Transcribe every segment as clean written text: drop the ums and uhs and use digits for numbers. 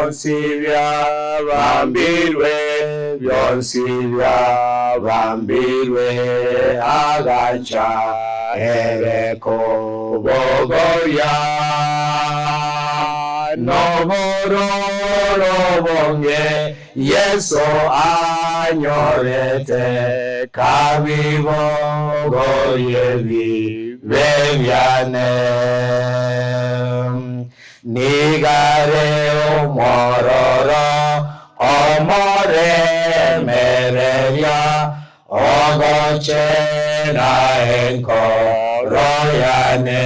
Bionsi biabambirwe, bionsi biabambirwe, agacha ere kobogoria nobororo bonge Yeso anyorete, kabibogorie ebibe biane. Nigo are omwororo, omoremereria, ogochena enkoro yane.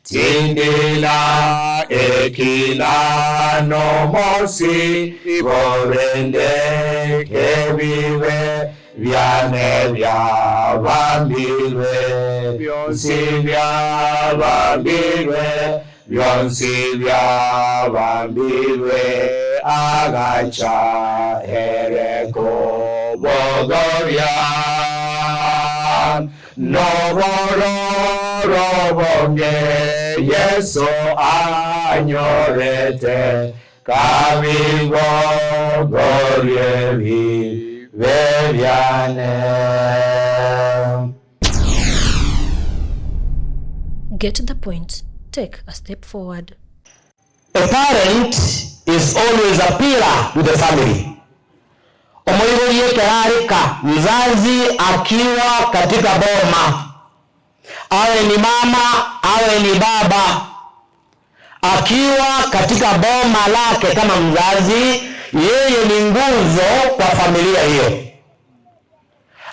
Tindi na ekina nomosigo, rende ebibe biane biabambirwe, bionsi biabambirwe, bionsi biabambirwe, agacha ere kobogoria nobororo bonge Yeso anyorete, kabibogorie ebibe biane. Get the point, take a step forward. A parent is always a pillar to the family. Omoibori ekero are ka, mzazi akiwa katika boma, awe ni mama awe ni baba, akiwa katika boma lake kama mzazi, yeye ni nguzo kwa familia hiyo.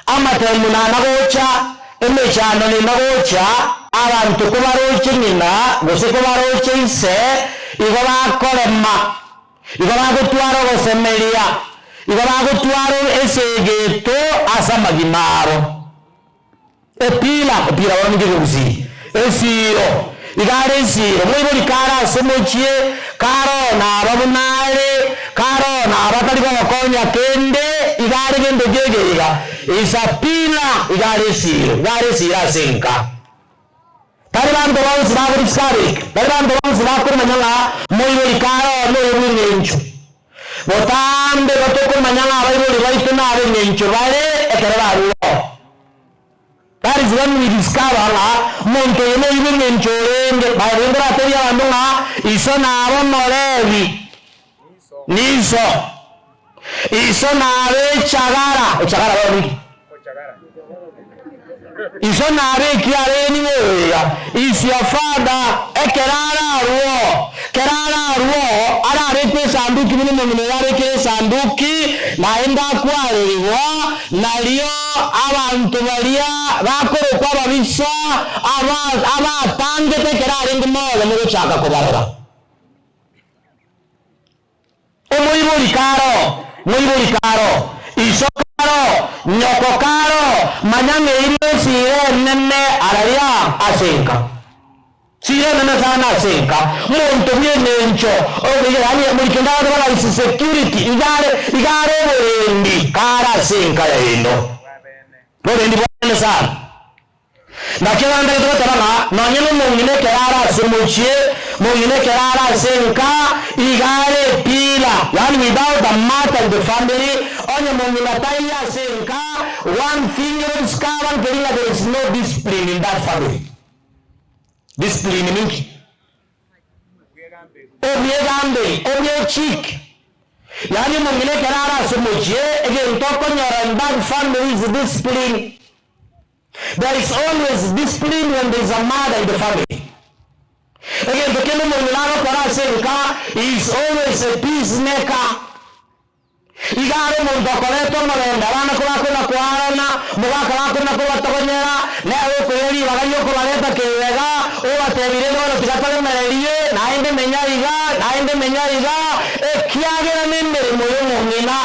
Amatemu nanagocha, emechando nenagocha, abanto kobaroche ng'ina gose kobaroche ise, igo bakorema, igo bagotwara ogosemeria, igo bagotwara esegeto ase amagima abo. Epila, epila bono ninki ekegusii? Esiiro, iga are esiiro, moibori kare ase omochie, kare oo naba buna are, kare oo naba tari gogokonya kende, iga are gento kege iga, is a pillar, iga are esiiro, iga are esiiro ase enka. Tari banto bonsi bagorisika abeke, tari banto bonsi bakomanya ng'a moibori kare oo noyo bw'eng'encho. Botambe batokomanya ng'a abaibori baito nab'eng'encho bare ekero barure oo. That is when we discover ng'a omonto oyo noyo bw'eng'encho orenge. By the way nkoratebie abanto ng'a iso naba omorebi, niso. Iso naba echagara, echagara bono ninki? Iso naba ekiarenge ning'o oyo iga? Is your father, ekero ararwe oo, kero ararwe oo, araretwe esanduki buna omong'ina oyo arekire esanduki, naende akwarerigwa, nario abanto baria bakorokwa ababisa, aba abatangete ekero arenge moyo mogochaka kobarora. Omoibori kare oo, moibori kare oo, iso kare oo, nyoko kare oo, manya ng'a eria esira enene araria ase enka. Sira enene sana ase enka, monto bw'engencho okoiga yaani morikende abanto buna is security iga are iga are oborendi kare ase enka yaino. Borendi bwanene sana. Naki abande togoteba ng'a nonye nomong'ina ekero are ase omochie, mong'ina ekero are ase enka, iga are epila, yaani without a mother in the family, onye mong'ina taiyo ase enka, one thing you discover nkeri ng'a there is no discipline in that family. Discipline ninki? Obwegamberi, obwechiki. Yaani omong'ina ekero are ase omochie, egento okonyora in that family is discipline. There is always discipline when there is a mother in the family. Egento kende omong'ina agokora ase enka, he is always a peace maker. Iga are omonto okoreta omorembe, abana kobakona koarana, omogaka bakona kobatogonyera, nere okoira ribaga riokobareta kegega, obatebia rende bono tiga toremererie, naende menya iga, naende menya iga, ekiagera nemeremo y'omong'ina.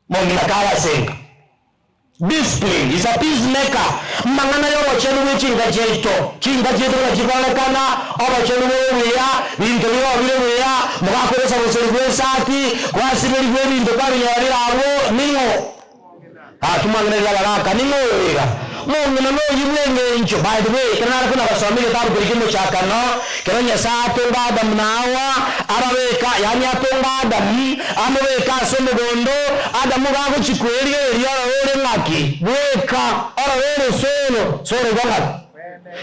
Mong'ina kare ase enka. Discipline is a peace maker. Amang'ana y'obochenu bwe chinka chiaito. Chinka chiaito buna chikorekana, obochenu bore buya, binto bire bire buya, mogakora osabuseri bwe esati, gwasiberigwe ebinto kwabinyora bire abwo, ning'o? Gaki mwang'ina riria abagaka, ning'o oyo iga? Omong'ina noyio bw'engencho. By the way, ekero nare kona gosoma egetabu keria ki'omochakano, ekero Nyasae atonga Adamu na Hawa, ababeka, yaani atonga Adamu, amobeke ase omogondo, Adamu gagochia kwerigereria orore ore ng'aki? Bweka, orore ore solo, solo igo ng'aki?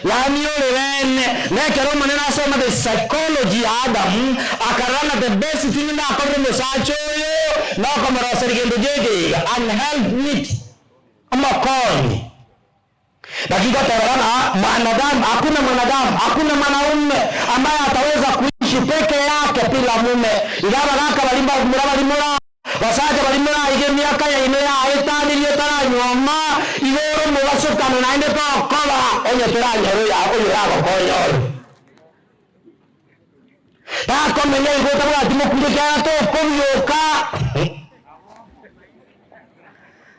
Yaani ore bene. Na ekero Omonene asoma the psychology ya Adamu, akarora ng'a the best thing ndakorere omosacha oyo, nokomoroseria gento geke iga, an help meet. Omokonyi. Naki ngotebera ng'a mwanadamu, hakuna mwanadamu, hakuna mwanaume ambaye ataweza kuishi peke yake bila mume. Iga abagaka baria mbamura baria more aa, basacha baria more aiga emiaka yaino yaetanirie etaranyuoma, iga ore omobasokano naende tokoba onye toranyore oyo oyoragokonye ore. Takomenya igo otabwati mokungu ekiagera tokobioka.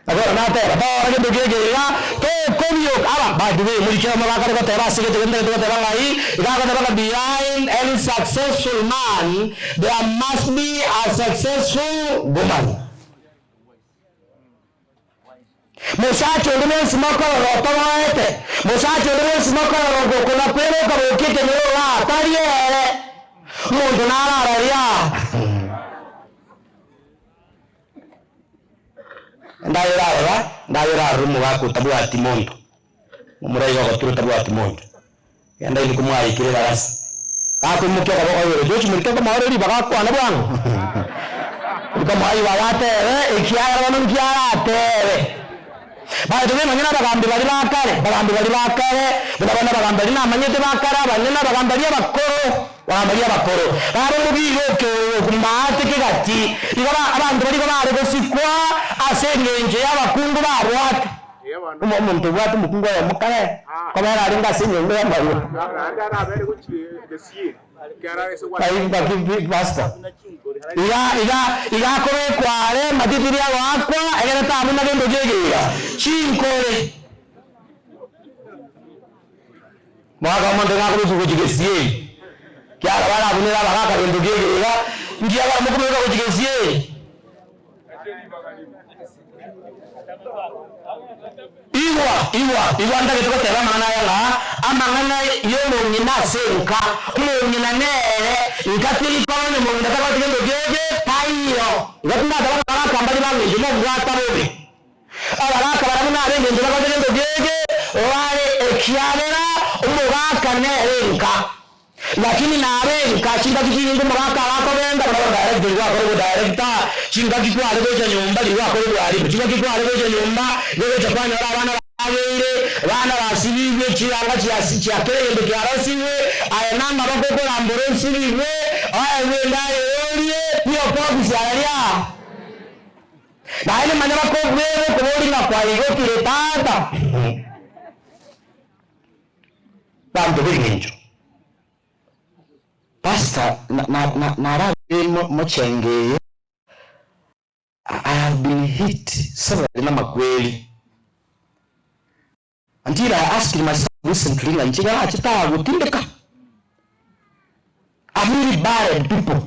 Agoro nateba, Bora gento keke iga, tokobioka. Aba, by the way, morikere omogaka ore goteba ase egento gento ntagete goteba ng'ai, iga agoteba ng'a behind any successful man there must be a successful woman. Mosacha onde bwensi mokorora otoboete, mosacha onde bwensi mokorora ogokona kweroka gokia ekenyoro igaa, tari ere. Omonto narararie aa. Ndaye orarora, ndaye orarora omogaka otabwati monto, omoraiga iga ogotura otabwati monto. Genda inwe komwaikire ebarasa, gakoimokia okoboko igoro, Joshua morike komoorera ribaga akwane bwango? Rikomoa ribaga atebe, ekiagera bono nki aratebe. Baito bemanye nabagambi baria ba kare, bagambi baria ba kare, buna bono abagambi baria namanyete ba kare abanene, abagambi baria abakoro, abagambi baria abakoro, bare omobiri oke maate kegati, igo ba abanto baria igo bare gosikwa ase engencho y'abakungu babwate. Omonto obwate omokungu oyomo kare, kobera arenge ase enyomba y'amarwa. Pastor, iga iga iga akobekwa are amatitiri agoakwa egere tabuna gento kiege iga, chinkore. Omogaka omonto ng'a akobekwa gochia gesieri, kiagera barabunere abagaka gento kiege iga, nkiagera mokobeka gochia gesieri. Igwa, igwa, igwa ntagete goteba amang'ana aya ng'a amang'ana y'omong'ina ase enka, omong'ina nere nka teri koba onye omong'ina tabwati gento kiege taiyo. Igo tindateba ng'a abagaka mbari bang'encho mobwata bobe. Abagaka barabwo nab'engencho bagote gento kiege bare ekiagera omogaka nere enka. Lakini nabe nka chingaki chinyinge omogaka agakogenda, buna bono director rigo akore obodirector, chingaki kware gocha nyomba rigo akore obwalimu, chingaki kware gocha nyomba igo ogocha kwanyora abana barageire, abana basibigwe, chiranga chiasi chia kera egento kiarosigwe, aye namaboko okorambora osibigwe, oegwe endagera orie, pi okofisi araria. Naende manya bakobwere okobori ng'a kwaigotire tata. Banto b'engencho. Pastor nararire mochenge eye I have been hit severally namakweri until I asked myself recently ng'a inche gachete aa gotindeka? I've really buried people.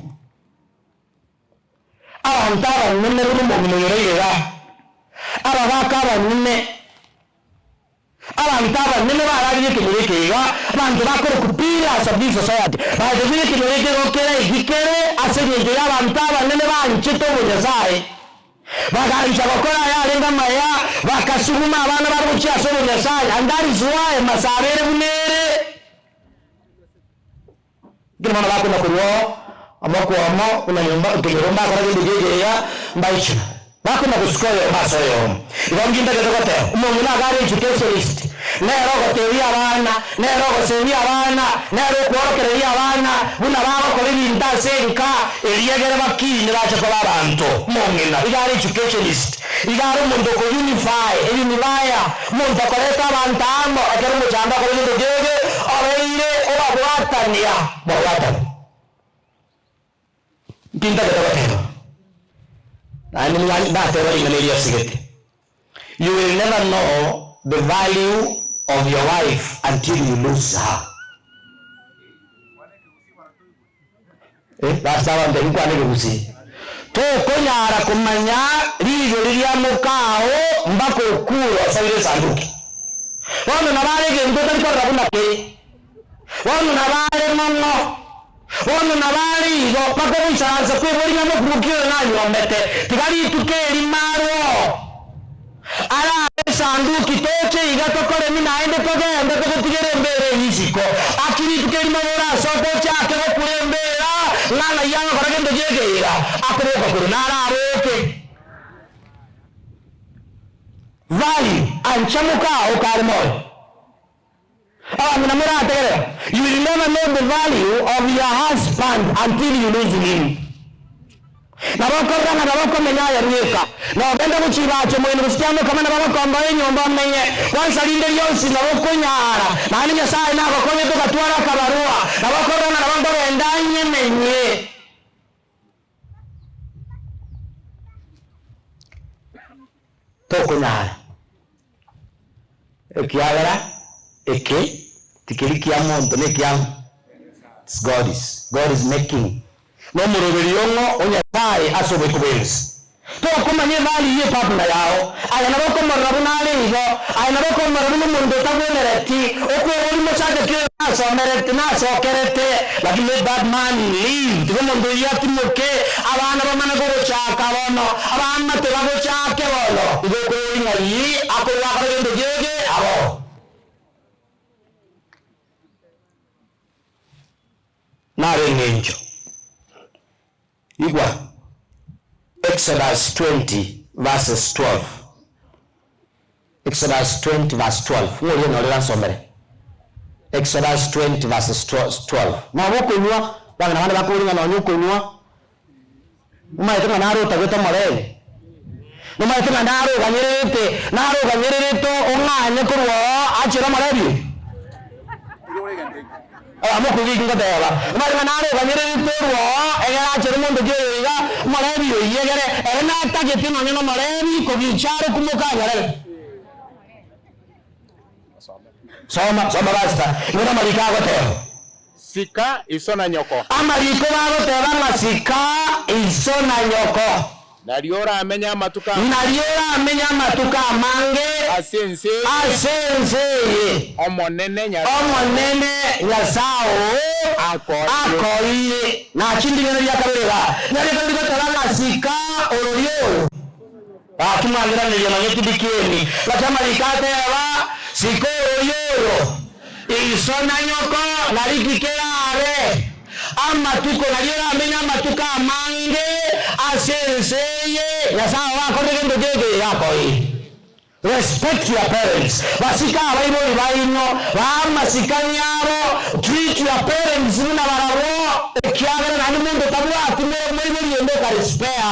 Abanto abanene buna omong'ina oyo oraire igaa, abagaka abanene. Abanto abanene bararire ekenyoro eke iga, abanto bakorokwa pillars of this society, baetete ekenyoro eke igo kere eki kere ase engencho y'abanto abanene banchete obonyasae. Bagancha gokora ayarenge amaya, bakasuguma abana babo gochia ase obonyasae, and that is why Masaba ere buna ere. Ekero bono bakona korwa oo omokwamo buna nyomba ekenyoro mbakora gento kiaye iga, mbaichora. Bakona gosuka oyomo ase oyomo. Igo nki ntagete goteba? Omong'ina iga are educationist, nere ogotebia abana, nere ogosemia abana, nere okworokereria abana buna bagokora ebinto ase enka, erio egere bakine bache koba abanto. Omong'ina iga are educationist, iga are omonto oko unify, a unifier. Omonto okoreta abanto amo ekero omochando akora egento kiaye, obeire obabwatania mobwatane. Nki ntagete goteba? Naende nigo ndateba ring'ana eri asegete, You will never know the value of your wife until you lose her. Eh, pastor abanto nkwane ekegusii. Tokonyara komanya rigori ria mokao mpaka okure osoire esanduki. Bono nabo are egento otari korora buna kere. Bono nabo are mono. Bono nabo are igo, bakogoisaransa kweboria ng'a mokungu ki oyo nanyuomete, tiga rituko eri marwo arabe esanduki toche iga tokoremi naende togende togotigere embeera eyio isiko. Aki rituko erimo borasoke ochake gokura embeera ng'a ng'ai agokora gento gi'ekeira, akoboka korwa naraboke. Value, ancha mokao kare moyo. Abang'ina morategerere, you will never know the value of your husband until you lose him. Nabo okorora ng'a nabo okomenya aye bweka, na ogende gochibacha omoino gose kiamokama nabo agokomboa enyomba omenye, kwansa rinde rionsi nabo okonyara, naende Nyasaye nagokonyete ogatwara akabarua, nabo okorora ng'a nabo nkogenda nyemenye. Tokonyara, ekiagera eke tikeri kia monto nekiang'o? It's God's, God is making. Nomoroberio ong'o o Nyasaye ase oboiko bwensi. Tokomanya evalue ye partner yao, aye nabo okomorora buna are igo, aye nabo okomorora buna omonto otagwenereti, okweboria mosacha ki oyo nasomerete nasokerete, lakini let that man live, tiga omonto oyio atimoke, abana bamane kogochaka bono, abaamate bagochake bono, igo okoboria ng'a yii akorwa akore gento kiege abo. Naro eng'encho. Igwa, Exodus 20 verses 12, Exodus 20 verse 12, ng'o oria onyorire ansomere? Exodus 20 verses 12. Noba okonywa, abang'ina bande bakoboria ng'a nonya okonywa, omanyete ng'a naro otagete omorembe? Nomanyete ng'a naro oganyererete, naro oganyererete ong'anye korwa oo achere omorebi oyo? Abamokubi ngoteba, Omanyete ng'a naro oganyererete orwa oo egere achere omonto ki oyo iga, omorebi oyio egere ere natagete nonya nomorebi kogicha are okumoka anyarebe. Soma, soma pastor, igo namariko agoteba. Sika iso na nyoko. Amariko bagoteba ng'a sika iso na nyoko. Nario oramenye amatuko amange. Nario oramenye amatuko amange. Ase ense eye. Ase ense eye. Omonene Nyasae oo. Omonene Nyasae oo akoeire. Nachi nding'ana ria kabere igaa. Ring'ana ria kabere rigoteba ng'a sika ororia oro. Gaki mwangeraneria nonya tindi kieni. Gaki amariko ateba, Sika ororia oyo, iso na nyoko, na rikiko erabe amatuko, nario oramenye amatuko amange ase ense eye Nyasae oo akorire gento keke iga akoeire. Respect your parents, basike abaibori baino, baa amasikani abo, treat your parents buna barabwo, ekiagera naende monto tabwati moibori onde okarespea.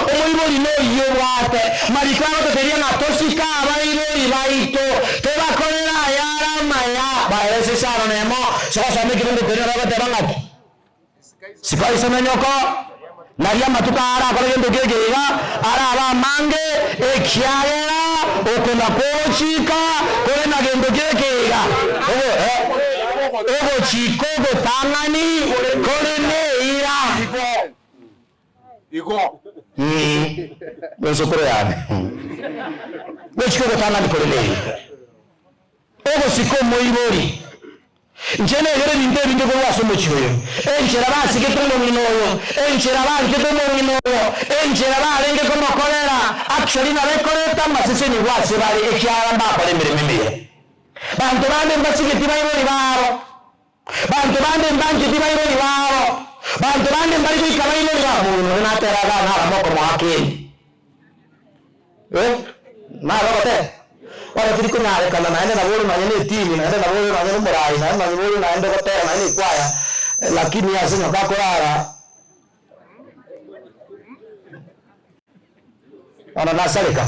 Omoibori noyio obwate mariko agototeebia ng'a tosike abaibori baito, tobakorere ayare amaya. Baerese isano nemo, sogosoma ekebugu keria nabo ogoteba ng'aki? Sika iso na nyoko, nario amatuko aa arakore gento keke iga, arabe amange, ekiagera oko nakwo ogochika kore na gento keke iga. Ogo eh, ogochika ogotang'ani kore neira. Igo. Bw'ensokoro yane, gochika ogotang'ani kore neye, ogosika omoibori. Inche negere ebinto ebinge korwa ase omochie oyo, enchera basigete omong'ina oyo, enchera banchete omong'ina oyo, enchera barenge komokorera, actually nabo ekoreta amasesenigwa ase bare, ekiagera mbakora emeremo emiya. Banto bande mbasigeti baibori babo. Banto bande mbancheti baibori babo, banto bande mbari goika baibori babo. Omong'ina oria natera igaa narama okomoa kende. Eh, naro ogoteba? Bono tiri konyarekana naende nabo ore nonye na etini, naende nabo ore nonye na omorai, naende nonye ore naende ogotera naende na ekwaya, lakini ase nyoko akorara, bono nasareka.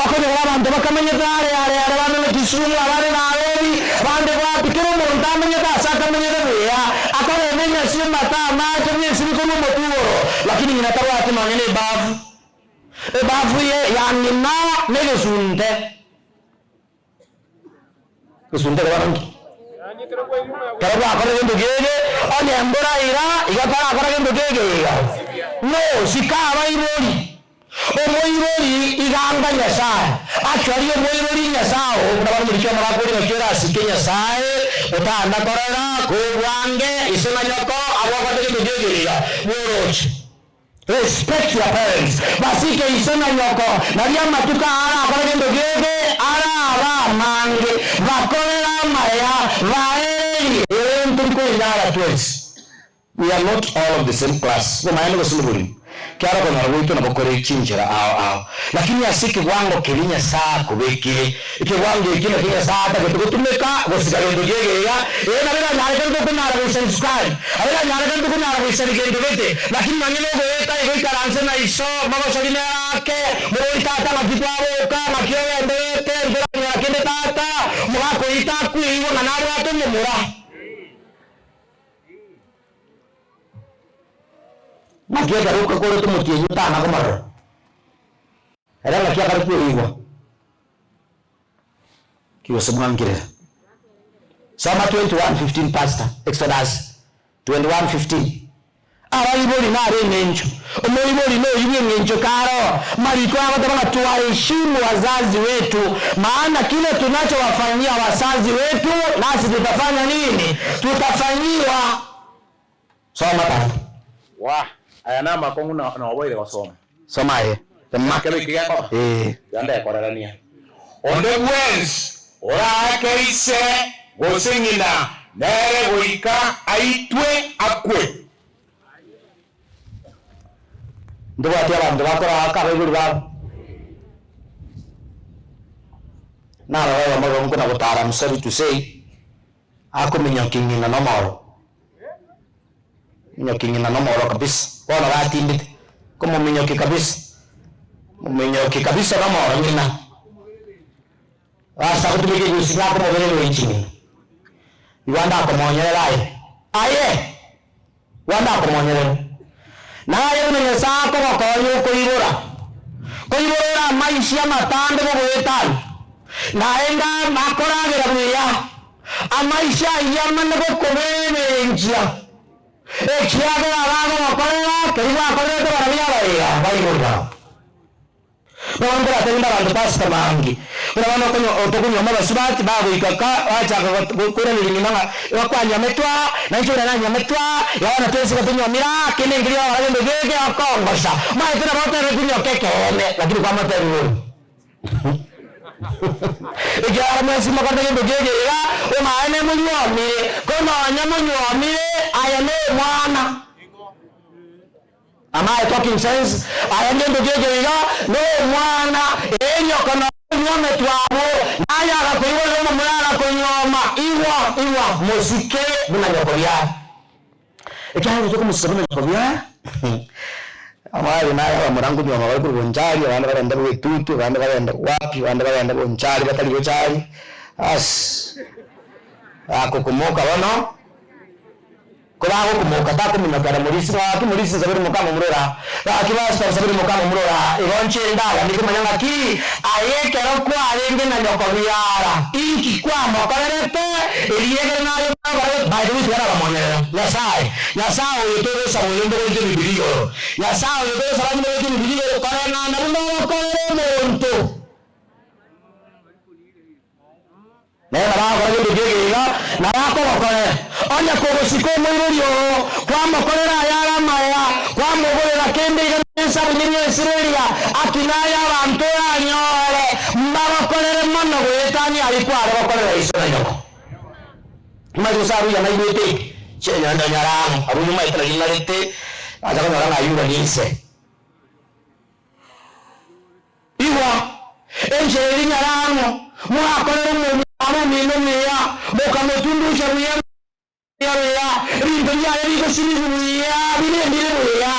Okonyora abanto bakamenyete are are are, bande na Kisumu, abande Nairobi, abande wapi, kera omonto amenyete ase akamenyete buya, akogenda enyasi omate amache bw'esibie korwa omotwe igoro, lakini ng'ina tabwati nonya na ebafu. Ebafu ye ya ng'ina negesunte. Gesunte kobana nki? Kero gwakora gento kiege, onye embura ira, igo torakora gento kiege iga. No, sika abaibori. Omoibori igamba Nyasae. Actually omoibori Nyasae oo buna bono moriche omogaka oria naki orasike Nyasae otanda korora kobwange ise na nyoko abwo okorete gento ki'egeriga bworoche. Respect your parents, basike iso na nyoko, nario amatuko aa arakore gento geke arabe amange, bakorere amaya, baererie. Ee ntori koinyara twensi. We are not all of the same class, bomaene gose noborimo, kiaro okonyora gwaito nabo kore chinchera ao ao, lakini ase ekewango keria Nyasae akobekire, ekewango ekio nakio Nyasae atagete gotumeka gosika gento ki'egeiga, ee nabo eranyarekane tokonyara goisani sukari, nabo eranyarekane tokonyara goisani gento gete, lakini nonye nogoeta igo ikaranse na iso, mogosori nere ake, mobori tata ng'aki twaboka, ng'aki ogenderete, ntoranyora kende tata, mogakoita akweigwa ng'a nabwate omomura. Naki ekero okorete omotienyi otana komorora, ere ng'aki akare kweigwa? Ki gose mwankirera? Soma 21:15 pastor, Exodus 21:15. Abaibori nare eng'encho, omoibori noyio bw'eng'encho kare oo. Mariko agoteba ng'a twaheshimu wazazi wetu, maana kile tunachowafanyia wazazi wetu nasi tutafanya nini? Tutafanyiwa. Soma tata. Wah! Aya namakong'u na noboire gosoma. Soma aye. Tema. Ekero eki gekoba, Ee. tiga ndekorerania. Onde bwensi oraake ise gose ng'ina, nere goika aitwe akwe. Ntobwati abanto bakoraaka abaibori babo? Narora oyomo iga nkona gotara I'm sorry to say, akominyokia ng'ina nomoro. Minyokia ng'ina nomoro kabisa, bono gatindete, komominyokia kabisa, mominyokia kabisa nomoro ng'ina. Ase agotumeka egusi ng'a akomobere goichia ng'ina. Igo ande akomonyerera aye, aye! Igo ande akomonyerera. Naye buna Nyasae akogokonya okoibora, koibora ore amaisha amatambe gogoetania, naende akoragera buya, amaisha ayio amane gokobebenchia, ekiagera abagogokorera keria gwakorerete barabwo abaiga baibori bao. Bono nkoratebie abanto Pastor Maangi, buna bono okonywa tokonywa abasubati bagoika ka bachaka koiraneria ng'ina ng'a igo kwanyometwe aa, na inche buna nanyometwe aa, iga bono twensi igo tonywomire aa, kende nkeria ogokora gento geke okongosa. Omanyete nabo otebeti nyoka ekeene, lakini kwamotebia bori. Ekiagera mwensi mokorete gento keke iga, omaene monywomire, ko nonya monywomire, aye nomwana. Am I talking sense? Aya ngento keke iga, nomwana, ee nyoko na onywometi abwo, naye agakoiborera omomura agakonywoma, igwa, igwa, mosike buna nyoko biara. Ekiagera tokomosika buna nyoko biara, amari naye abamura nkonywoma bare korwa bonchari, abande bagende bwetutu, abande bagende wapi, abande bagende bonchari batari gochari, ass, bakokomoka bono. Kobagokomoka takominyoka na morisi, gaki morisi nsabere mokama omorora, gaki pastor nsabere mokama omorora, igo nche ndaganie komanya ng'aki aye ekero kwarenge na nyoko biara, inki kwamokorerete, eriegere naye otakora by the way tibarabamonyerera Nyasaye, Nyasaye oyo togosaba oyo mbogoretie ebibilia igoro, Nyasaye oyo togosaba nimbogoretie ebibilia igoro koreng'ana buna ogokorera omonto. Nere nabo agokora gento ki'egeiga, nabo akogokorera. Onye kogosika omoibori oo, kwamokorera ayare amaya, kwamogorera kende iga nesabuni bw'esireria, akina aye abanto oranyore, mbagokorere mono goetania aria kware gokorera iso na nyoko. Omanyete gose aruya naigwete eke? Chinyara aruya omanyete nari ng'arete, nacha konyora ng'a ayure ninse. Igwa, enchera eria nyarang'o, mwakorera omomura omino buya, mokamotundusha buya buya buya, ebinto biaye bigosibigwa buya, birendire buya.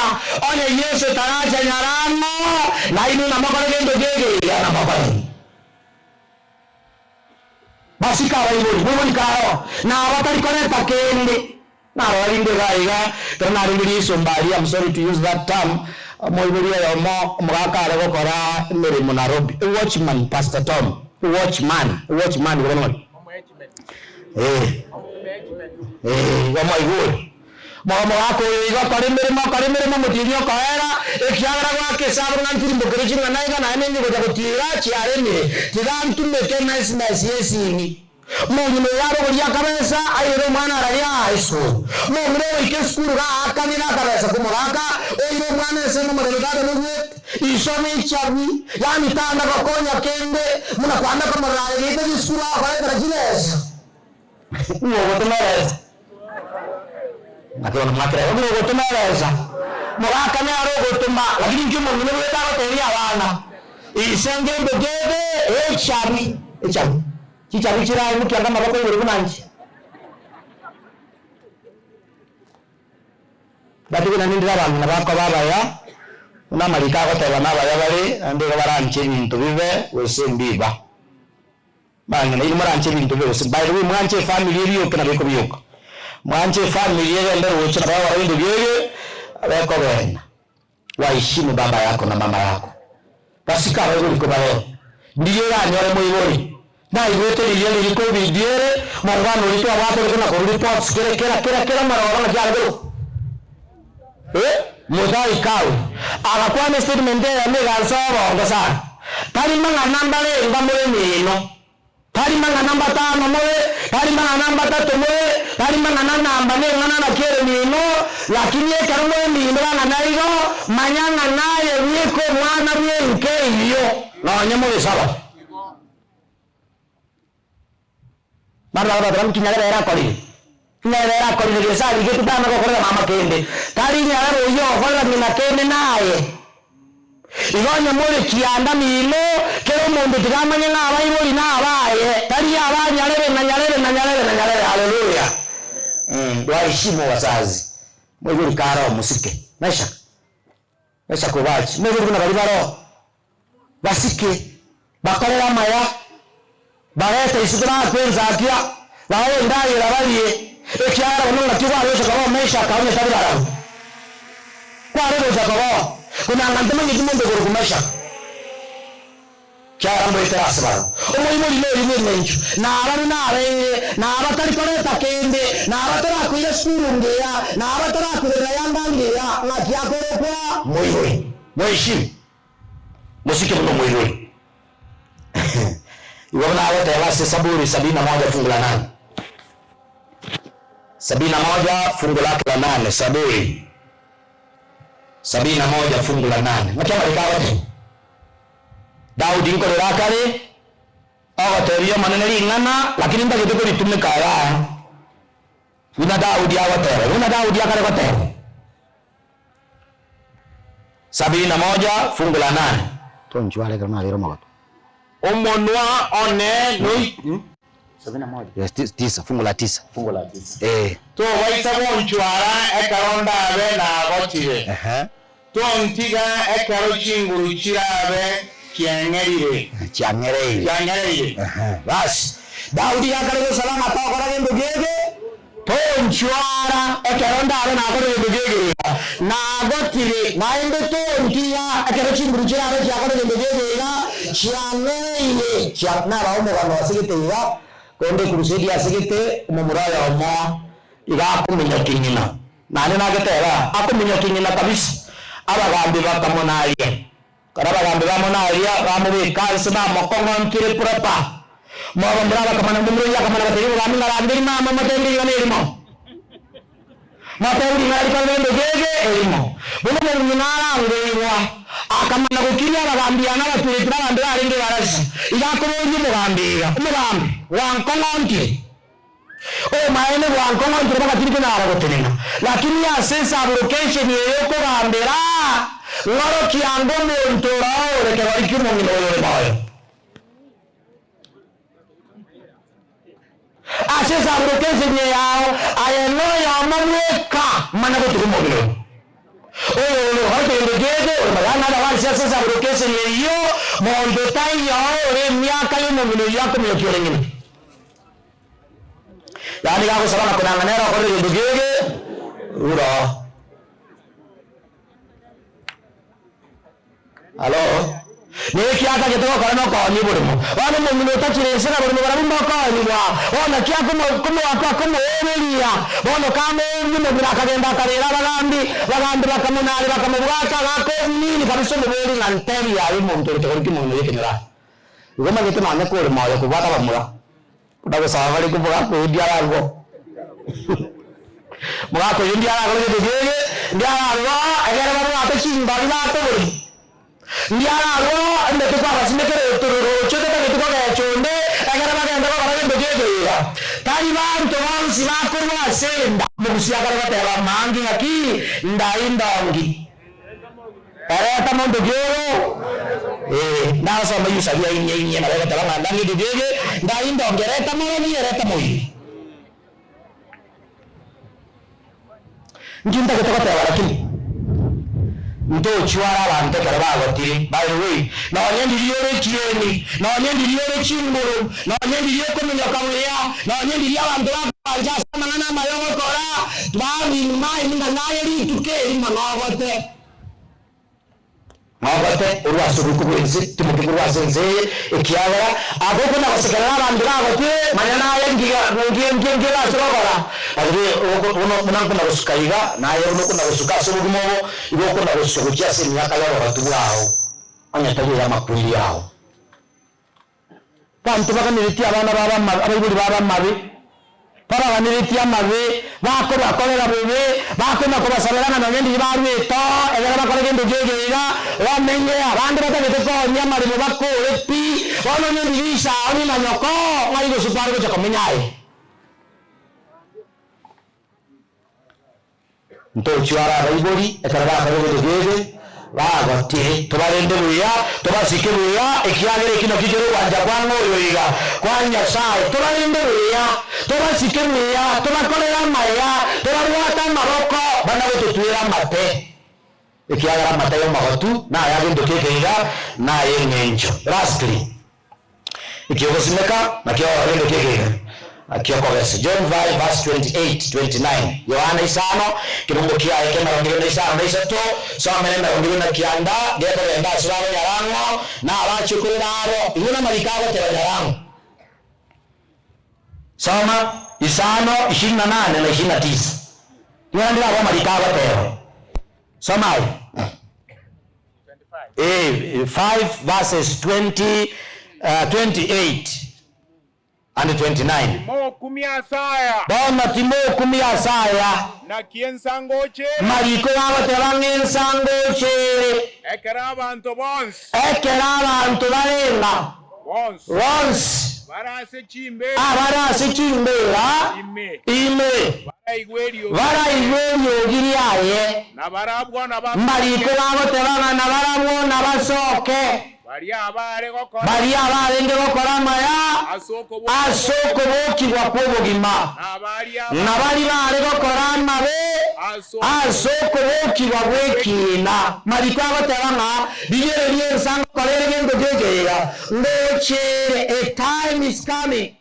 Onye Yeso taracha nyarang'o, nainwe namokore gento kegeiga namokore. Basike abaibori, moibori karo, na abatari koreta kende. Narora rinde iga iga, ekero narenge risomba aria, I'm sorry to use that term, omoibori oyomo omogaka are gokora emeremo Nairobi, a watchman, Pastor Tom, a watchman, a watchman igo bono ng'aki? Eh, eh, igo mwaigure. Mogaka oyo igo akora emeremo, akora emeremo omotienyi okoera, ekiagera goaka esabu ng'a ntirimbokere ching'ana iga naende ninche gocha gotiira chiaremire, tiga ntumeke nice nice y'esimi. Omong'ina oyo arogorie akabesa, airere omwana araria aa esukuru. Omong'ina ogoika esukuru gaakanire akabesa komogaka, oire omwana ensemo omorembe tata nogwete, iso nechabi, yaani tanda gokonya kende, buna kwanda komorora aye geita chisukuru agokoretera chibesa. Ng'o ogotoma ebesa? Naki bono mwakera igo, ng'o ogotoma ebesa? Mogaka nere ogotoma, lakini inki omong'ina obwete agotebia abana? Ise ngento kende echabi, echabi, chichabi chiraimokia anga amaboko igoro buna inche. Gaki buna nindire abang'ina bakoba abaya, buna amariko agoteba nabaya bare, naende igo baranche ebinto bibe gose mbiba. Bang'ina, inwe moranche ebinto bibe gose by the way mwanche efamiri ebioke nabo ekobioka. Mwanche efamiri egende roche nabo egokora ebinto biebe bekogenda. Waheshimu baba yako na mama yako. Basike abaibori kobareo. Ndiria oranyore moibori naigwete riria riri covid ere, mongwana oria twabwate ore kona korwa reports kere kera kera kera maroba ng'aki are korokwa eh Muthai Kawe agakwana estatement eyemo egansa obongo sana. Tari mang'ana mbarenga more mino. Tari mang'ana mbatano more, tari mang'ana mbatato more, tari mang'ana namba neng'ana naki ere mino, lakini ekero more mino bang'ana igo, manya ng'a naye bweka omwana bw'enka eyio, nonye more saba. Abanto bagototora nki nyarebe ere akorire? Nyarebe ere akorire gese arigetwe tana gokorera mama kende, tari nyarebe oyio ogokorera ng'ina kende naye. Igo onye more kianda mino, kera omonto tiga amanye ng'a abaibori nabaye, tari aba nyarebe na nyarebe na nyarebe na nyarebe. Haleluya! Waheshimu wazazi, moibori kare omosike. Mesha, mesha kobachi, moibori buna baria baroo. Basike, bakorere amaya, barete isiko baakwe ensakia, bae endagera barie, ekiagera bono ngaki kware gocha koba omeshaka onye tari barabwo. Kware gocha koba oo, konanga ntomanyeti monto okorokwa Meshaka, ekiagera mboetere ase barabwo. Omoibori noria bw'engencho, naba buna abeire, naba tari koreta kende, naba tarakoira sukuru ngiya, naba tarakogorera yanga ngiya, ng'aki akorokwa moibori. Moeshimu. Mosike buna omoibori. Igo buna agoteba ase Saburi sabini na moja fungu la nane. Sabini na moja fungu lake la nane, Saburi sabini na moja fungu la nane. Ng'aki amariko agoteba? Daudi nkorera akare, ogotebia Omonene ring'ana, lakini ntagete koritumeka yaya. Buna Daudi agoteba, buna Daudi akare goteba. Sabini na moja fungu la nane. Tonchware ekero nabeire omogotu. Omonwa one noi. Sabini na moja. Yes, tisa, fungu la tisa. Fungu la tisa. Eh. Tobaisa gonchwara ekero ndabe nagotire, Ehe. tontiga ekero chinguru chirabe chiang'erire. Chiang'ereire. Chiang'ereire. Ehe. Basi, Daudi gakare gosaba ng'a tokora gento kiege, Tonchwara ekero ndabe nakora egento ki'egeega, nagotire, naende tontiga ekero chinguru chirabe chiakora egento ki'egeega, chiang'ereire. Chia naba omogano ase gete iga, korende ekurusedi ase gete, omomura oyomo iga akominyokia ng'ina, naende nageteba, akominyokia ng'ina kabisa. Abagambi bakamonaria. Ekero abagambi bamonaria, bamobeka inse bamokong'ontire proper. Mobamura abakamana, momura oyio akamana gotebia omogambi ng'a rangeria mama omotebi ring'ana erimo. Motebi ring'ana rikore rende gege erimo. Bono omong'ina arangerigwa, akamana gokiria abagambi aa na abatureti na abanto barenge ebarasi. Iga akoboria omogambi iga, Omogambi, gwankong'ontire? Obomaene bwankong'ontire mpaka tindi konyara gotenena. Lakini ase esabulocation eye okogambera, ng'orokia ange omonto orao ore kegori ki'omong'ina oyo ore moyo. Ase esabulocation eye yao, aye noyomo bweka manya gotuga omong'ina oyo. Oyo ore gokora kende gete ore moyo. Yaani otherwise ase esabulocation eyio, monto taiyo ore emiaka y'omong'ina oyio akominyokia ore ng'ina. Yaani gagosaba na konang'a nere okorire egento kiege rura oo. Halo? Na ekiatagete gokora nokoonia oboremo. Bono omong'ina otachire inse na boremo barabwo mbokoonigwa. Bono naki akomoooberia? Bono kamoooria omong'ina akagenda akarera abagambi, abagambi bakamonaria bakamobwata, agaaka obonini kabisa omobori ng'a ntebi yaye omonto ore kegori ki'omong'ina oyo ekenyoro aa. Igo omanyete nonya kore moyo kobwata abamura, buna gosaba bare komogaaka oyo ndiararwo. Mogaka oyo ndiararwo gento kiege, ndiararwo ekero babwate chimbabi baate oborimo. Ndiararwo ndeke kwabasimekera roche totageti kogecha onde, ekero bagenda gokora gento kiege iga. Tari banto bonsi bakorwa ase enda. Omogusia akare goteba maangi ng'aki ndai ndongi. Ereta monto ki oyo? Ee, ndasome yusaria inye inye nabo egoteba ng'a ndang'iti kiege, ndai ndongi ereta morogi ereta moiri. Nki ntagete goteba lakini? Ntochware abanto ekero bagotire. By the way, nonye ndiria ore ekieni, nonye ndiria ore chinguru, nonye ndiria okominyoka buya, nonye ndiria abanto bakoancha ase amang'ana amaya ogokora, Bear in mind ng'a naye rituko erimo nogote. Nogote orwe ase oboiko bw'ense, timoke korwa ase ense eye, ekiagera agokona gosekerera abanto bagotire, manya naye ngiga nki nki nki orase gokora. Lakini oko buna buna nkona gosuka iga, naye buna okona gosuka ase obogima obo, igo okona gosuka gochia ase emiaka y'obogotu bwao, onye tari ey'amakweri ao. Abanto baganeretie abana babo amabe, abaibori babo amabe, babaganeretie amabe, bakobakorera bobe, bakona kobasabera ng'a nonye ndiria barwete oo, ekero bakore gento kiaye iga, bamenye, abande batagete koonia amaremo bakore pi, bono onye ndiria ise ao ng'ina nyoko, ng'ai gose kware gocha komenya aye? Ntochware abaibori ekero bakora ebinto biebe, bagotire, tobarende buya, tobasike buya, ekiagera eki nakio kere ogwancha kwa ng'a oyo iga, kwa Nyasae. Tobarende buya, tobasike buya, tobakorere amaya, tobarwate amaboko, bana gototwera amate, ekiagera amate y'omogotu naya gento keke iga, nay'eng'encho. Lastly. Ekiogosimeka nakio gento ki'ekeene, nakio okogesa. John 5 verse 28, 29, Yohana isano, ekerongo kiaye ki'emerongo ebere na isano na isato, somera emerongo ebere na kianda, gekogenda ase babanyarang'o, na abachokoro babo. Inwe namariko agoteba nyarang'o. Soma isano, ishirini na nane na ishirini na tisa. Ring'ana ndire abwo amariko agoteba. Soma aye. Eh, 5 verses 20, uh, 28 and 29. Timokumia ase aya. Bono timokumia ase aya. Naki ensangocho ere. Mariko agoteba ng'a ensangocho ere. Ekero abanto bonsi. Ekero abanto barenga. Bonsi. Bonsi. Bare ase chimbeera. Abare ase chimbeera. Ime. Ime. Baraigwe eriogi. Baraigwe eriogi riaye. Na barabwo nabasoke. Mbarikwe bagoteba ng'a nabarabwo nabasoke. Baria abaare gokora. Baria abarenge gokora amaya. Ase Ase okobokigwa kw'obogima. Na Na baria baare gokora amabe. Ase Ase okobokigwa gw'ekiina. Mariko agoteba ng'a rigereria ensa ngokora ere gento geke iga, ngochere, a time is coming.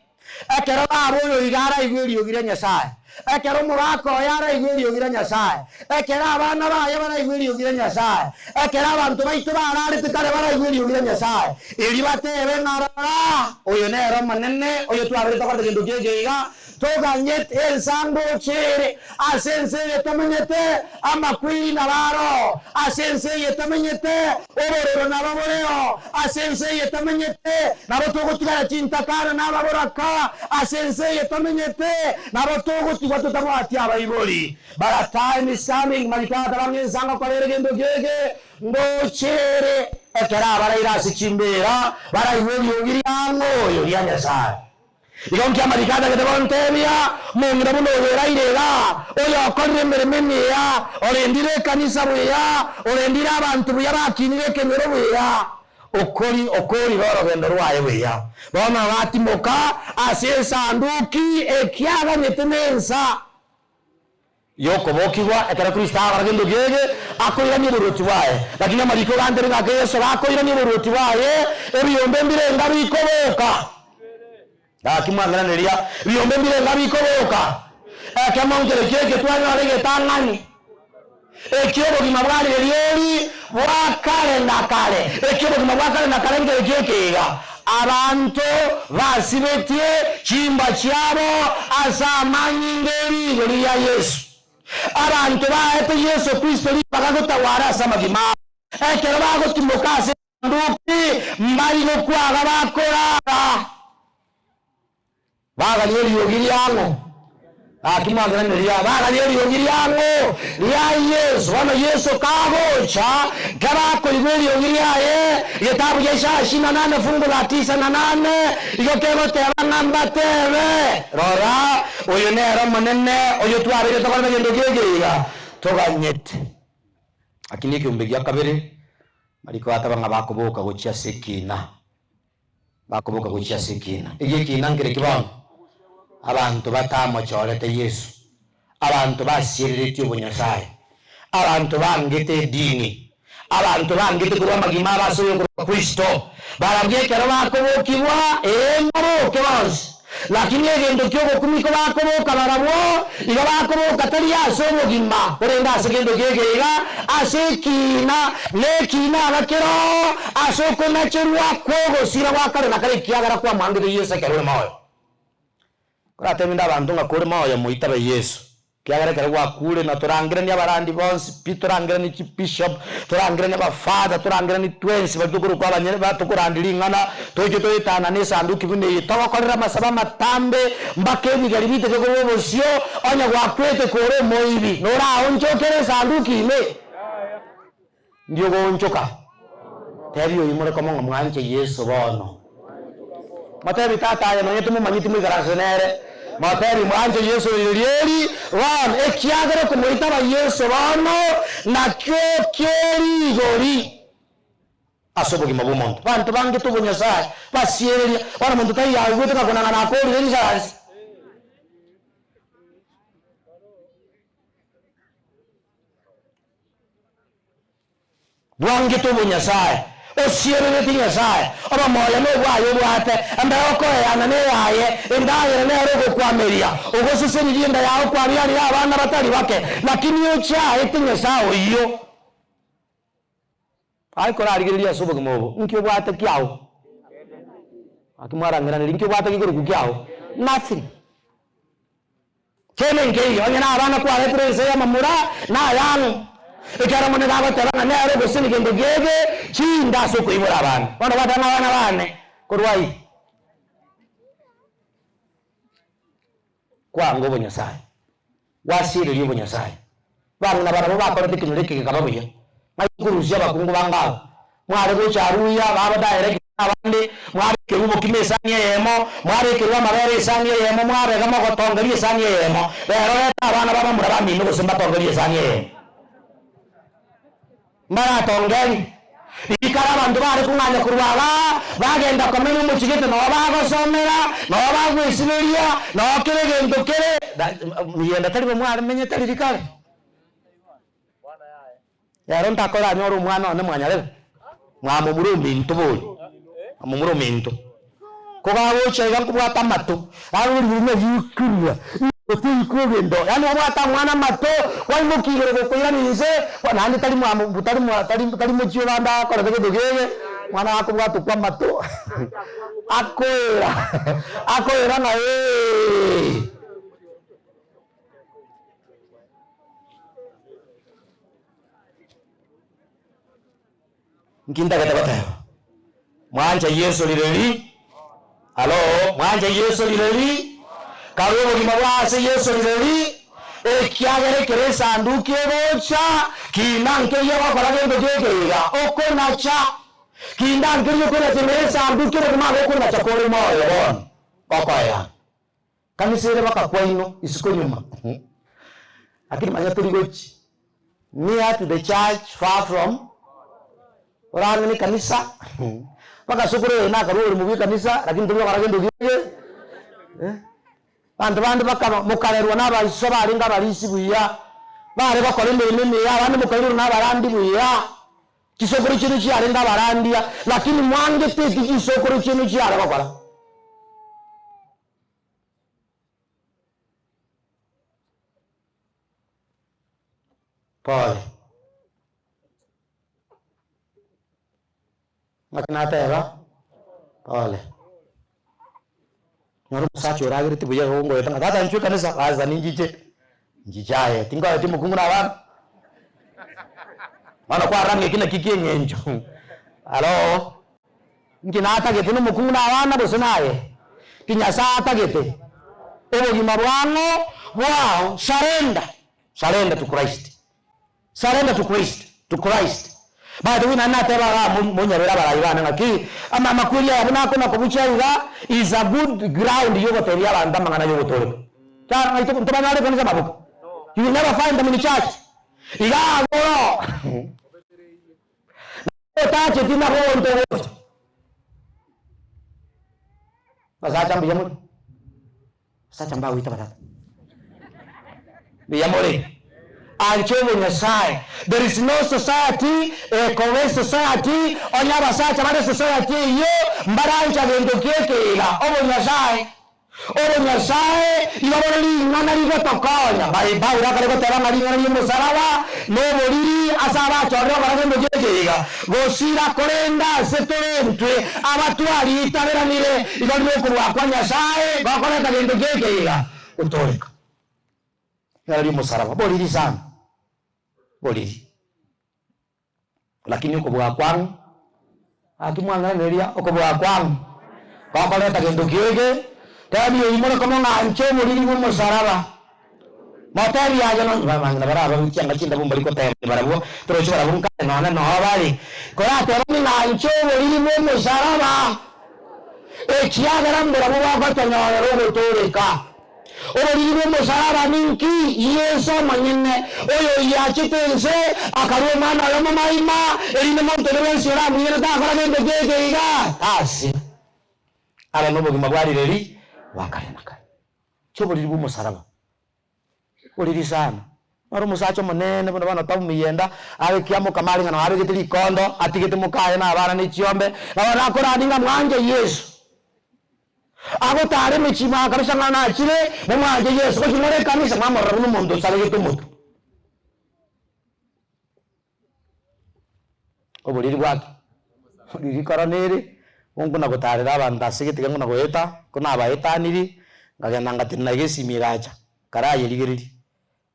Ekero baba oyo iga araigwe eriogi ria Nyasae, ekero omogaka oye araigwe eriogi ria Nyasae, ekero abana baye baraigwe eriogi ria Nyasae, ekero abanto baito bararete kare baraigwe eriogi ria Nyasae, erio batebe ng'a rora, oyo nere Omonene, oyo twaberete tokorete gento ki'eke iga, toganyete ensa ngocha ere ase ense eye tomenyete, amakweri nabo aroo, ase ense eye tomenyete, obororo nabo boreo, ase ense eye tomenyete, nabo togotigara chintakana na ababoraka, ase ense eye tomenyete, nabo togotigwa totabwati abaibori. But a time is coming, mariko agateba ng'a ensa ngokora ere gento ki'eke, ngocha ere, ekero abaraire ase chimbeera baraigwe eriogi ria ng'a oyo ria Nyasae. Igo nki amariko atagete gontebia, Omong'ina buna oyo oraire iga, oyo okorire emeremo emiya, orendire ekanisa buya, orendire abanto buya bakinire ekenyoro buya, okori okorire orogendo rwaye buya. Bono agatimoka ase esanduki ekiaganyete nensa. Y'okobokigwa, ekero Kristo agokora gento kiege, akoirania oboruoti bwaye. Lakini amariko gantebia ng'a Yeso gakoirania oboruoti bwaye, ebiombe mbirenga bikoboka. Gaki mwang'iraneria, ebiombe mbirenga bikoboka. Ekemo nkere kieke twanyora egetang'ani. Eki obogima bwa riria bwa kare na kare. Eki obogima bwa kare na kare nkereki eke iga, Abanto basibetie chimba chiabo ase amanyinga e rigori ria Yeso. Abanto baete Yeso Kristo ribaga gotawara ase amagima abo. Ekero bagotimoka ase esanduki, mbari gokwaga bakorara. Bagania eriogi riang'o? Gaki mwangeranire bagania eriogi riang'o? Ria Yeso. Bono Yeso kagocha, ekero akoigwa eriogi riaye, egetabu gia Isaya isini na nane fungu la tisa na nane, igo kegoteba ng'a mbatebe, Rora, oyo nere Omonene, oyo twabeire tokorete gento kege iga, toganyete. Lakini ekeombe gia kabere, mariko ataba ng'a bakoboka gochia ase ekina. Bakoboka gochia ase ekiina. Erio ekiina nkereki bono? Abanto batamochorete Yeso, abanto basiereretie obonyasae, abanto bangete edini, abanto bangete korwa amagima abo ase oyokorokwa Kristo, barabwo ekero bakobokigwa, ee, mbaboke bonsi. Lakini egento ki'ogokumia kobakoboka barabwo, igo bakoboka tari ase obogima, korende ase gento ki'ekeiga, ase ekiina, na ekiina aba keroo ase okonacherwa kw'ogosira gwa kare na kare, ekiagera kwamwangete Yeso ekero ore moyo. Koratebie inde abanto ng'a kore moyo moitabe Yeso. Ekiagera ekero gwakure na torangeranie abarandi bonsi pi, torangeranie chibishop, torangeranie abafather, torangeranie twensi baria tokorokwa abanyene ba tokorandia ring'ana, toche toetanane esanduki buna eye, togokorere amasabo amatambe mpaka ebigari biteke korwa obosio, onye gwakwete kore omoibi, noraonchokere esanduki ime? Ndi ogoonchoka? Tebia oyio more komo ng'a mwanche Yeso bono. Motebi tata aye nonye timomanyeti moikaranse nere. Motebi mwanche Yeso rirorio eri bono, ekiagera okomoitaba Yeso bono nakio kerigori ase obogima bw'omonto. Banto bangete obonyasae basiereria, bono monto taiyo aigwete ng'a konang'ana akorire risaransi. Bwangete obonyasae, osierereti Nyasae, obomoyo nobwaye obwate, embeo okoeyana neyaye, endagera nere ogokwameria, ogosesenirie enda yao kwariarire abana batari bake, lakini ochaete Nyasae oyio. Aye korarigereria ase obogima obo, inki obwate kiao? Naki mwarang'iraneria, inki obwate gekorokwa kiao? Nothing. Kende nkeiyo, onye nabana kwaretire ense y'amamura, nayang'o. Ekiagera Omonene agoteba ng'a nere ogosenia gento kiege chinda ase okoibora abana. Bono gwateba ng'a abana bane korwa ayio. Kwanga obonyasae, gwasiereria obonyasae. Bang'ina barabwo bakorete ekenyoro eke gekaba buya. Ng'ai okorusia abakungu bange aba? Mware gocha aruya, baba direct abande, mwabekerwa obokima esani eyemo, mwabekerwa amabere esani eyemo, mwabega mogotongeria esani eyemo. Rero reta abana b'abamura bamino gose mbatongerie esani eyemo. Mbaratongeri. Rikare abanto bare kong'anya korwa aba, bagenda komenya omochie gete noo bagosomera, noo bagwesiberia, noo kera egento kere. Miyenda tari bo mwaremenyete riria kare. Ero ntakoranyore omwana one mwanyarebe, mwamomura ominto bori, mwamomura ominto. Kogagocha iga nkobwata amato, agorigwe gento, yaani obwate omwana amato, kwaimokia igoro gokoirana inse, naende tari mwamo tari mwa tari tari mochie obande akorete gento gege, mwana gakobwatwa kwa amato, akoera akoera ng'a eeh. Nki ntagete goteba? Mwanche Yeso rireri? Halo, mwanche Yeso rireri? Karue obogima bwa ase Yeso rireri? Ekiagera ekero esanduki egocha, kina nkeria ogokora gento gekeiga, okonacha. Kinda nkeria okonacha ime y'esanduki obogima agokonacha kore moyo bono, gokoeana. Kanisa ere bakakwa inwe isiko nyuma lakini manya tori gochi near to the church far from ore ang'e ne kanisa mpaka sokoro oyo nakarwa oboremo bwe ekanisa lakini tori gokora gento geke eh abanto bande bakaba mokarerwa na abaiso barenge abarisi buya bare gokora emeremo emiya abande mokairerwa na abarandi buya chisokoro chiaino chiarenge abarandia lakini mwangete eki chisokoro chiaino chiare gokora. Pole. Ng'aki nateba? Pole. Nyora omosacha oragereti buya iga ogoeta ng'a tata inchuo ekanisa, gasa ninchiche, nchiche aye, tinkoeti omokungu na abana. Bono kwarora ng'a eki naki kia eng'encho. Hallo, inki natagete na omokungu na abana gose naye? Ki Nyasaye atagete? Obogima bwang'o bwao, surrender, surrender to Christ. Surrender to Christ, to Christ. By the way naende nateba igaa mo monyabere abarai bane ng'aki ama amakweri aya buna akona kobuchia iga is a good ground yogotebia abanto amang'ana yogotoreka. Kiagera ng'ai toko ntobanyore ekanisa amaboka. You will never find them in church. Iga abwo oroo otacheti nabo onto ogocha. Abasacha mbuya more? Abasacha mbagoita batata. Mbuya more? Anche obonyasae. There is no society ekoba esociety onye abasacha bare esociety eyio mbarancha gento kiekeiga. Obonyasae. Obonyasae igo bore ring'ana rigotokonya. By Paulo akare goteba ng'a ring'ana ri'omosaraba noboriri ase abachorire gokora gento kiekeiga. Gosira korende ase tore intwe abatwariitaberanire, igo rire okobua kwa Nyasae gokoreta gento ki'eke iga, gotooreka. Ring'ana ri'omosaraba, boriri sana, boriri. Lakini okobua kwang'o, gaki mwang'iraneria, okobua kwang'o gokoreta gento ki'eke, tebia oyio more komo ng'a inche oboriri bw'omosaraba. Motebie aye nonye abang'ina baria ababe chianga chindabu mbari gotebia barabwo, torochi barabwo nkare nonya noo bare. Koratebe ning'anche oboriri bw'omosaraba, ekiagera mbarabwo bagotonyorera ogotooreka. Oboriri bw'omosaraba ninki? Yeso omonyene, oyoyiachete ense, akarua Omwana oye omomaima, erinde monto onde bwensi oramwegene takora gento ki'eke iga, tasira. Abe nobogima bwa rireri bwa kare na kare. Chi'oboriri bw'omosaraba oriri sana. Noro omosacha omonene buna bono Tabu Miyenda abe kiamokama are ng'a noo abegete rikondo atigete mokaye na abana ne chiombe, na bono akorandi ng'a mwanche Yeso. Agotara emechie ime kabisa ng'a nachire momwanche Yeso, gochia more ekanisa mwamorora buna omonto osaregete omotwe. Oboriri bwake, ririkoro nere, bonkona gotarera abanto ase gete nkona goeta, ko nabaetaniri, nkagenda ngatenena iga esimi egacha, nkarayerigereria,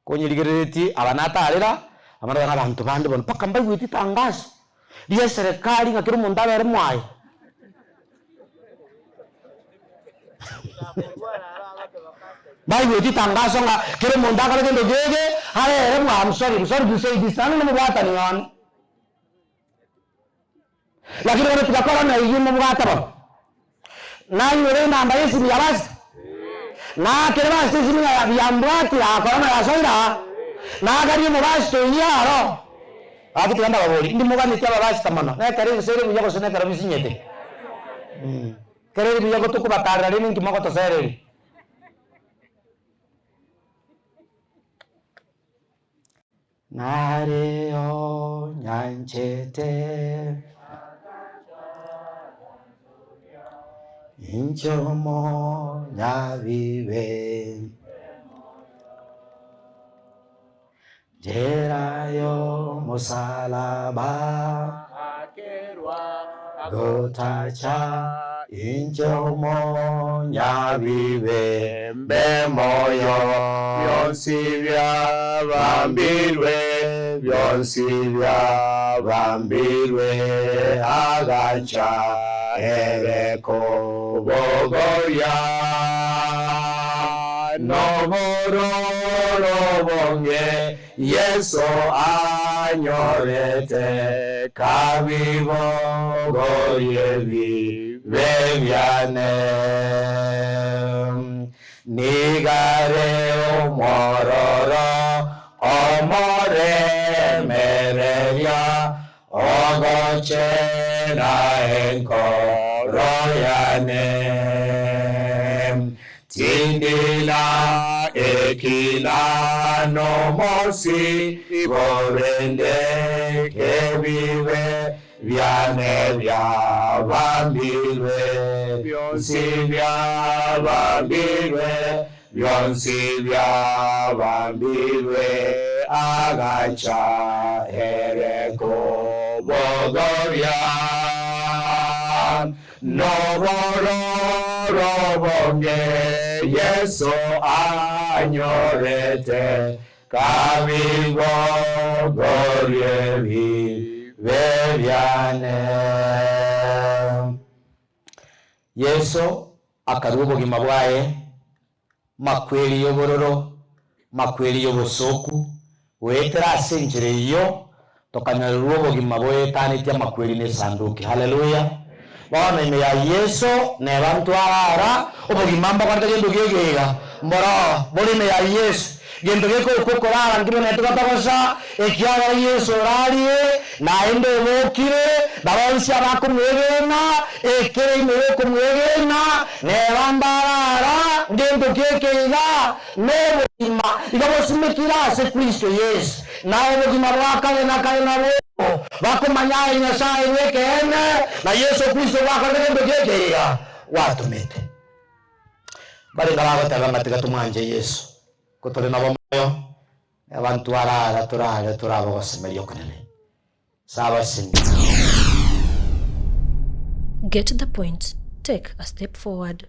konyerigereretie aba natarera, abarabwo na abanto bande bono mpaka mbaigweti etangaso ria eserekari ng'a kera omonto abere mwaye. Baigweti itangaso ng'a kera omonto akore gento kiege, arere bwa I'm sorry, I'm sorry to say this, naende nomobwatani one. Lakini bono tiga korona eyio mobwate bono. Nainyore enamba y'esimi ya pastor, naakere pastor esimi ng'a yambwatire aa korona yasoire aa, nagarie omopastor oyio aro. Gaki tiga ndababorie, indi moganeti abapastor mono, nekero ense ere buya gose nekero bisinyete? Kera ere buya gotokobatarera rende inki mogotosereria? Nareo nyanchete, inche omonyabibe. Njera y'omosalaba, gotacha inche omonyabibe mbe moyo. Bionsi biabambirwe, bionsi biabambirwe, agacha ere kobogoria. Nobororo obonge Yeso anyorete, kabibogorie ebibe biane. Nigare omwororo omoremereria, Ogochera enkoro yane, tindila ekina nomosigo, rende kebibe biane biabambirwe, bionsi biabambirwe, Bionsi biabambirwe, agacha ere kobogoria. Nobororo bonge Yeso anyorete, Kabibogorie ebibe biane. Yeso akarua obogima bwaye, makweri y'obororo, makweri y'obosooku, goetera ase enchera eyio tokanyorerwa obogima boetanetie amakweri na esanduki. Haleluya! Bono ime ya Yeso neba ntwarara obogima mbokorete gento gegeiga, mboroo bore ime ya Yeso. Gento gekorokwa okorara nkibonete gotogosa, ekiagera Yeso orarie, naende obokire, na bonsi abakomwegena, ekere ime y'okomwegena, neba mbarara, ngento ki eke iga? Nobogima iga bosimekire ase Kristo Yeso, na obogima bwa kare na kare nabwo bakomanya aye Nyasae bw'ekeene, na Yeso Kristo gwakorete gento ki eke iga gwatomete. Barenge bagoteba ng'a tiga tomwanche Yeso, ko tore nabo moyo, abanto arara torare torabe ogosemeria okonene. Sabasemi. Get the point, take a step forward.